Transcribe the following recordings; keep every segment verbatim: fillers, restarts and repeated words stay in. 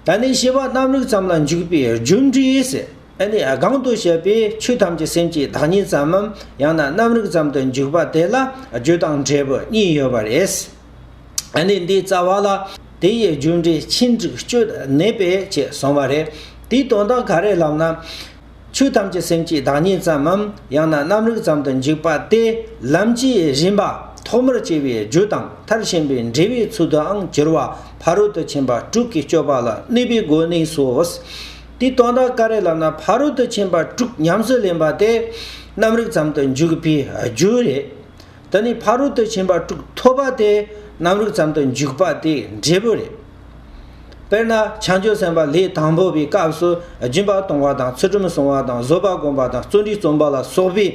ད་ནི་བྱིས་པ་རྣམ་རིག་ཙམ་ལ་འཇུག་པའི་རྒྱུ་འབྲས་ཟེར། ཨ་ནི་གང་དུ་བཤད་པའི་ཆོས་ཐམས་ཅད་སེམས་ཀྱི་བདག་ཉིད་ཙམ་མམ། ཡང་ན་རྣམ་རིག་ཙམ་དུ་འཇུག་པ་དེ་ལ་རྒྱུ་དང་འབྲས་བུ་གཉིས་ཡོད་པ་རེད། ཨ་ནི་འདིའི་རྩ་བ་ལ་དེ་ཡི་རྒྱུ་འབྲས་ཕྱིན་དྲུག་སྤྱོད་གནས་པས་ཅེས་གསུངས་པ་རེད། དེའི་དོན་དག་ག་རེ་ལབ་ན། ཆོས་ཐམས་ཅད་སེམས་ཀྱི་བདག་ཉིད་ཙམ་མམ། ཡང་ན་རྣམ་རིག་ཙམ་དུ་འཇུག་པ་དེ་ལམ་གྱི་རིམ་པ་ཐོག་མར་སྐྱེ་བའི་རྒྱུ་དང་མཐར་ཕྱིན་པའི་འབྲས་བུའི་ཚུལ་དུའང་འགྱུར་བ་ཕ་རོལ་ཏུ་ཕྱིན་པ་དྲུག་གི་སྤྱོད་པ་ལ་གནས་པའི་སྒོ་ནས་སོ། དེའི་དོན་དག་ག་རེ་ལབ་ན། ཕ་རོལ་ཏུ་ཕྱིན་པ་དྲུག་ཉམས་སུ་ལེན་པ་དེ་རྣམ་རིག་ཙམ་དུ་འཇུག་པའི་རྒྱུ་རེད། དེ་ནས་ཕ་རོལ་ཏུ་ཕྱིན་པ་དྲུག་ཐོབ་པ་དེ་རྣམ་རིག་ཙམ་དུ་འཇུག་པ་དེའི་འབྲས་བུ་རེད། དཔེར་ན་བྱང་ཆུབ་སེམས་དཔའ་ལས་དང་པོ་པའི་སྐབས་སུ་སྦྱིན་པ་གཏོང་བ་དང་ཚུལ་ཁྲིམས་སྲུང་བ་དང་བཟོད་པ་སྒོམ་པ་དང་བརྩོན་འགྲུས་རྩོམ་པ་ལ་སོགས་པའི་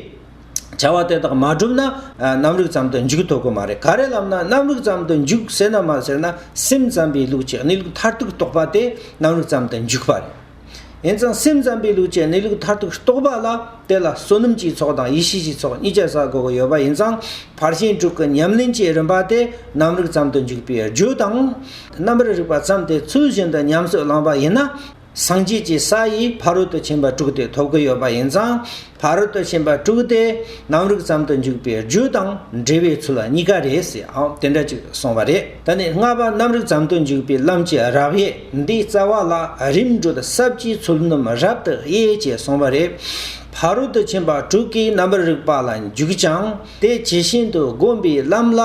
བྱ་བ་དེ་དག་མ་བསྒྲུབས་ན་རྣམ་རིག་ཙམ་དུ་འཇུག་ཐུབ་ཀྱི་མ་རེད། ག་རེ་ལབ་ན་རྣམ་རིག་ཙམ་དུ་འཇུག་ཟེར་ན་མ་ཟེར་ན། སེམས་ཙམ་པའི་ལུགས་ཀྱི་གནས་ལུགས་མཐར་ཐུག་རྟོགས་པ་དེ་རྣམ་རིག་ཙམ་དུ་འཇུག་པ་རེད། ཡིན་ཙང་སེམས་ཙམ་པའི་ལུགས་ཀྱི་གནས་ལུགས་མཐར་ཐུག་རྟོགས་པ་ལ་དེ་ལ་བསོད་ནམས་ཀྱི་ཚོགས་དང་ཡེ་ཤེས་ཀྱི་ཚོགས་གཉིས་ཀ་བསགས་དགོས་ཀྱི་ཡོད་པ་ཡིན་ཙང་། ཕར་ཕྱིན་དྲུག་གི་ཉམས་ལེན་གྱི་རིམ་པ་དེ་རྣམ་རིག་ཙམ་དུ་འཇུག་པའི་རྒྱུ་དང་། རྣམ་པར་རིག་པ་ཙམ་དེ་ཚུལ་བཞིན་དུ་ཉམས་སུ་བླངས་པ་ཡིན་ན། སངས་རྒྱས་ཀྱི་ས་ཡི་ཕ་རོལ་ཏུ་ཕྱིན་པ་དྲུག་དེ་ཐོབ་ཀྱི་ཡོད་པ་ཡིན་ཙང་། ཕ་རོལ་ཏུ་ཕྱིན་པ་དྲུག་དེ་རྣམ་རིག་ཙམ་དུ་འཇུག་པའི་རྒྱུ་དང་འབྲས་བུའི་ཚུལ་གཉིས་ཀ་རེད་ཟེར། ཨང་། དེ་འདྲ་ཅིག་གསུངས་པ་རེད། ད་ནི་ལྔ་པ་རྣམ་རིག་ཙམ་དུ་འཇུག་པའི་ལམ་གྱི་རབ་དབྱེ་འདིའི་རྩ་བ་ལ་རིམ་གྲོ་ཟབ་ཀྱི་ཚུལ་རྣམས་རབ་ཏུ་དབྱེ་ཅེས་གསུངས་པ་རེད། ཕ་རོལ་ཏུ་ཕྱིན་པ་དྲུག་གིས་རྣམ་པར་རིག་པ་ལ་འཇུག་ཅིང་། དེ་ཇི་བཞིན་དུ་བསྒོམས་པའི་ལམ་ལ་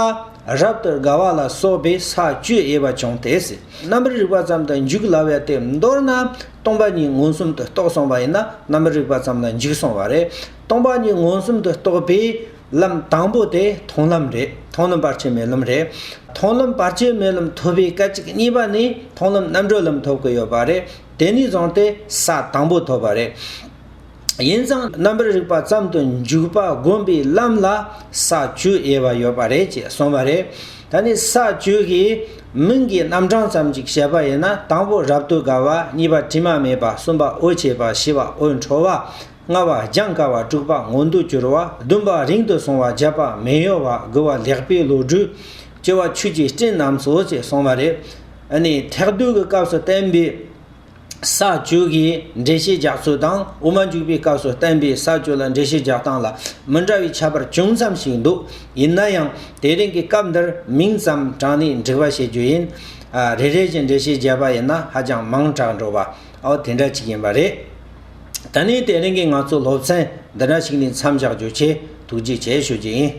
རབ་ཏུ་དགའ་བ་ལ་སོགས་པའི་ས་བཅུ་དབྱེ་བ་བྱུང་སྟེ་ཟེར། རྣམ་པར་རིག་པ་ཙམ་དུ་འཇུག་ལབ་ཡ་དེ་མདོར་ན་སྟོང་པ་ཉིད་མངོན་སུམ་དུ་རྟོགས་སོང་བ་ཡིན་ན་རྣམ་པར་རིག་པ་ཙམ་ལ་འཇུག་སོང་བ་རེད། སྟོང་པ་ཉིད་མངོན་སུམ་དུ་རྟོགས་པའི་ལམ་དང་པོ་དེ་མཐོང་ལམ་རེད། མཐོང་ལམ་བར་ཆད་མེད་ལམ་རེད། མཐོང་ལམ་བར་ཆད་མེད་ལམ་ཐོབ་པའི་སྐད་ཅིག་གཉིས་པ་ནས་མཐོང་ལམ་རྣམ་གྲོལ་ལམ་ཐོབ་ཀྱི་ཡོད་པ་རེད། དེ་ནས་བཟུང་སྟེ་ས་དང་པོ་ཐོབ་པ་རེད། ཡིན་ཙང་རྣམ་པར་རིག་པ་ཙམ་དུ་འཇུག་པ་བསྒོམ་པའི་ལམ་ལ་ས་བཅུ་དབྱེ་བ་ཡོད་པ་རེད་ཅེས་གསུངས་པ་རེད། ད་ནི་ས་བཅུ་གི་མིང་གི་རྣམ་གྲངས་ཙམ་ཅིག་བཤད་པ་ཡིན་ན། དང་པོ་རབ་ཏུ་དགའ་བ། གཉིས་པ་དྲི་མ་མེད་པ། གསུམ་པ་འོད་ཆེས་པ། བཞི་པ་འོད་འཕྲོ་བ། ལྔ་པ་སྦྱང་དཀའ་བ། དྲུག་པ་མངོན་དུ་གྱུར་བ། བདུན་པ་རིང་དུ་སོང་བ། བརྒྱད་པ་མི་གཡོ་བ། དགུ་པ་ལེགས་པའི་བློ་གྲོས། བཅུ་པ་ཆོས་ཀྱི་སྤྲིན་རྣམས་སོ་ཅེས་གསུངས་པ་རེད། ཨ་ནི་ཐེག་བསྡུས་ཀྱི་སྐབས་སུ་བསྟན་པའི་ས་བཅུ་གི་འགྲེལ་བཤད་རྒྱག་ཚུལ་དང་། དབུ་མ་འཇུག་པའི་སྐབས་སུ་བསྟན་པའི་ས་བཅུ་ལ་འགྲེལ་བཤད་རྒྱག་སྟངས་ལ་མི་འདྲ་བའི་ཁྱད་པར་ཅུང་ཙམ་ཞིག་འདུག་ཡིན་ན་ཡང་དེ་རིང་གི་སྐབས་འདིར་མིང་ཙམ་དྲངས་ནས་འགྲིག་པ་བྱེད་རྒྱུ་ཡིན། ཨ། རེ་རེ་བཞིན་འགྲེལ་བཤད་བརྒྱབ་པ་ཡིན་ན་ཧ་ཅང་མང་དྲགས་འགྲོ་བ། ཨོ། དེ་འདྲ་ཅིག་ཡིན་པ་རེད། ད་ནི་དེ་རིང་གི་ང་ཚོའི་སློབ་ཚན་འདི་འདྲ་ཞིག་ནས་མཚམས་བཞག་རྒྱུ་བྱས། ཐུགས་རྗེ་ཆེ་ཞུ་རྒྱུ་ཡིན།